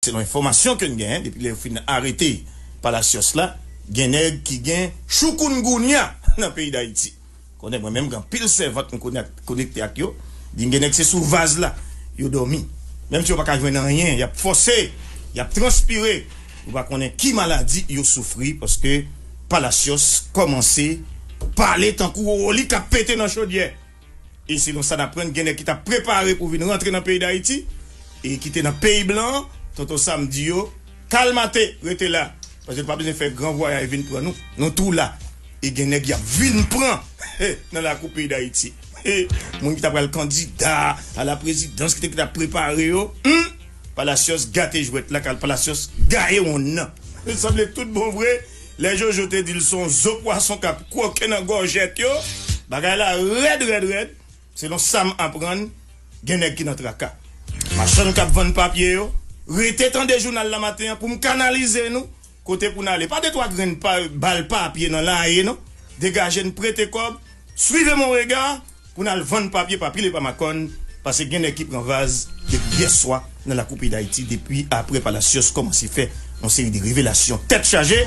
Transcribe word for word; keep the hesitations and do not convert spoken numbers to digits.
selon enfòmasyon ke n genyen, depi lè yo fin arete Palacios la, gen nèg ki gen choukoungunya nan peyi Dayiti. Konnen mwen menm gen anpil sèvant m konnen ak, konekte ak yo. Di m gen nèg se sou vaz la yo dòmi. Menm si yo pa ka jwenn anyen, y ap fòse, y ap transpire. Ou pa konnen ki maladi yo soufri paske Palacios kòmanse pale tankou woli k ap pete nan chodyè. E selon sa n aprann, gen nèg ki t ap prepare pou vin rantre nan peyi Dayiti e ki te nan peyi blan an, Tonton Sam di yo, kalmate, rete la. Paske nou pa bezwen fè gran vwayaj vin pran nou. Nou tou la. E gen nèg y ap vin pran nan lakou peyi Dayiti. Moun ki ta pral kandida a la prezidans ki te ki t ap prepare yo. Hmm? Palacios gate jwèt la, kal Palacios gaye wonn nan. Sanble tout bon vre, lè Jojo te di l se yon zo pwason k ap kwoke nan gòjèt yo, bagay la rèd, rèd, rèd. Selon sa m aprann, gen nèg ki nan traka. Machann k ap vann papye yo, rete tande jounal la maten an pou m kanalize nou kote pou n ale. Pa de twa grenn pa, bal papye nan laye non. Degaje n prete kòb, suivez mon regard, pou n al vann papye pa pile pa makòn, paske gen nèg ki pran vaz depi yèswa nan lakou peyi Dayiti, depi apre Palacios kòmanse fè yon seri de revelasyon. Tèt chaje.